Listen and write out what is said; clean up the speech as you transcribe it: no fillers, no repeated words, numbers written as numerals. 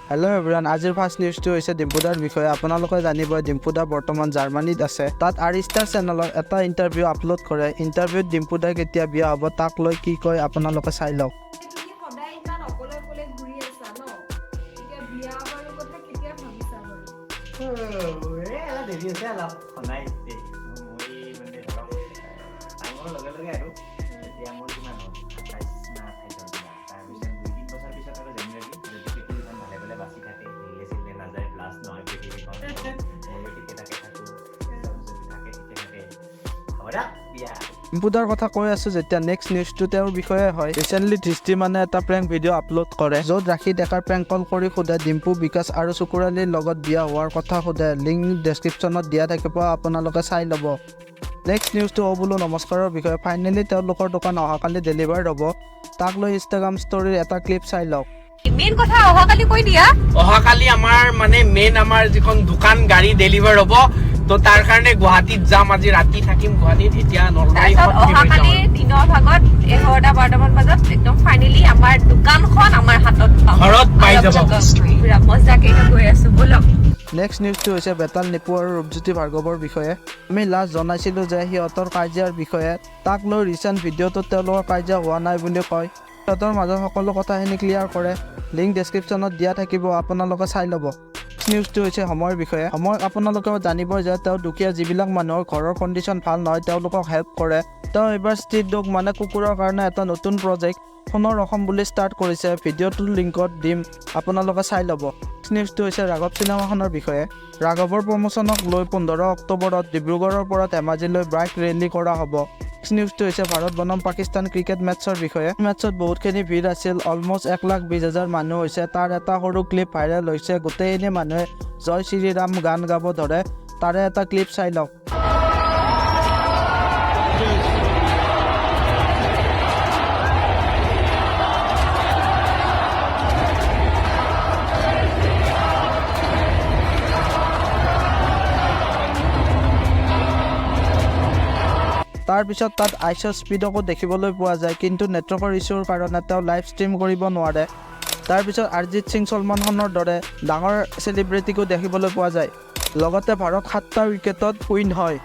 Hello' everyone, আজিৰ first নিউজটো হৈছে ডিম্পুদাৰ বিষয়ে। আপোনালোকে জানিব, ডিম্পুদা বৰ্তমান জাৰ্মানীত আছে। তাত আৰিষ্টাৰ চেনেলত এটা ইণ্টাৰভিউ আপলোড কৰে। ইণ্টাৰভিউত ডিম্পুদাই কেতিয়া বিয়া হ'ব তাক লৈ কি কয়, আপোনালোকে চাই লওক। তুমি সদায় ইমান অকলে অকলে ঘূৰি আছা ন, এতিয়া বিয়া বাৰু কথা কেতিয়া ভাবিছা বাৰু? এই অলপ দেৰি হৈছে, অলপ হোৱা দেই। মই মানে ধৰক টাইমৰ লগে লগে আৰু এতিয়া মোৰ কিমান হ'ল, 27 না 28 হ'ল কিবা। তাৰপিছত 2-3 বছৰ পিছত আৰু জেনেৰেলি যদি পৃথিৱীখন ভালে ভালে বাচি থাকে, হিলে চিলে নাযায়, ব্লাষ্ট নহয় পৃথিৱীখন, ময়ো ঠিকে থাকে থাকোঁ, চব যদি থাকে ঠিকে থাকে, হ'ব দিয়ক বিয়া। ডিম্পুদাৰ কথা কৈ আছো যেতিয়া, নেক্সট নিউজটো তেওঁৰ বিষয়ে হয়। ৰিচেণ্টলি দৃষ্টি মানে এটা প্ৰেংক ভিডিঅ' আপলোড কৰে, য'ত ৰাখি ডেকাৰ প্ৰেংক কল কৰি সোধে, ডিম্পু, বিকাশ আৰু চুকুৰালীৰ লগত বিয়া হোৱাৰ কথা সোধে। লিংক ডেছক্ৰিপশ্যনত দিয়া থাকিব, আপোনালোকে চাই ল'ব। নেক্সট নিউজটো অ' বোলো নমস্কাৰৰ বিষয়ে। ফাইনেলি তেওঁলোকৰ দোকান অহাকালি ডেলিভাৰ হ'ব। তাক লৈ ইনষ্টাগ্ৰাম ষ্টৰীৰ এটা ক্লিপ চাই লওক। মেইন কথা অহাকালি কৈ দিয়া। অহাকালি আমাৰ মানে মেইন আমাৰ যিখন দোকান, গাড়ী ডেলিভাৰ হ'ব। তো তাৰ কাৰণে গুৱাহাটীত যাম, আজি ৰাতি থাকিম গুৱাহাটীত। এতিয়া নলবাৰী। তাৰপিছত অহাকালি দিনৰ ভাগত 11টা 12টামান বজাত একদম ফাইনেলি আমাৰ দোকানখন আমাৰ হাতত পাম। ঘৰত পাই যাব। পুৰা মজাকে এতিয়া গৈ আছো, ব'লক। নেক্সট নিউজটো হৈছে বেতাল নিপু আৰু ৰূপজ্যোতি ভাৰ্গৱৰ বিষয়ে। আমি লাষ্ট জনাইছিলোঁ যে সিহঁতৰ কাজিয়াৰ বিষয়ে, তাক লৈ ৰিচেণ্ট ভিডিঅ'টোত তেওঁলোকৰ কাজিয়া হোৱা নাই বুলি কয়। সিহঁতৰ মাজৰ সকলো কথাখিনি ক্লিয়াৰ কৰে। লিংক ডেছক্ৰিপশ্যনত দিয়া থাকিব, আপোনালোকে চাই ল'ব। নিউজটো হৈছে সময়ৰ বিষয়ে। সময় আপোনালোকেও জানিব যে তেওঁ দুখীয়া যিবিলাক মানুহৰ ঘৰৰ কণ্ডিশ্যন ভাল নহয়, তেওঁলোকক হেল্প কৰে। তেওঁ এইবাৰ ষ্ট্ৰীট ডগ মানে কুকুৰৰ কাৰণে এটা নতুন প্ৰজেক্ট সোণৰ অসম বুলি ষ্টাৰ্ট কৰিছে। ভিডিঅ'টোৰ লিংকত দিম, আপোনালোকে চাই ল'ব। নিউজটো হৈছে ৰাঘৱ চিনেমাখনৰ বিষয়ে। ৰাঘৱৰ প্ৰমোচনক লৈ 15 অক্টোবৰত ডিব্ৰুগড়ৰ পৰা ধেমাজিলৈ বাইক ৰেলী কৰা হ'ব। নিউজটো হৈছে ভাৰত বনাম পাকিস্তান ক্ৰিকেট মেটছৰ বিষয়ে। মেটছত বহুতখিনি ভিৰ আছিল, অলমষ্ট 1,20,000 মানুহ হৈছে। তাৰ এটা সৰু ক্লিপ ভাইৰেল হৈছে। গোটেইখিনি মানুহে জয় শ্ৰীৰাম গান গাব ধৰে। তাৰে এটা ক্লিপ চাই লওক। তাৰপিছত তাত আইচ স্পীডকো দেখিবলৈ পোৱা যায়, কিন্তু নেটৱৰ্কৰ ইছ্যুৰ কাৰণে তেওঁ লাইভ ষ্ট্ৰীম কৰিব নোৱাৰে। তাৰপিছত অৰিজিত সিং, ছলমান খানৰ দৰে ডাঙৰ চেলিব্ৰিটিকো দেখিবলৈ পোৱা যায়। লগতে ভাৰত সাতটা উইকেটত উইন হয়।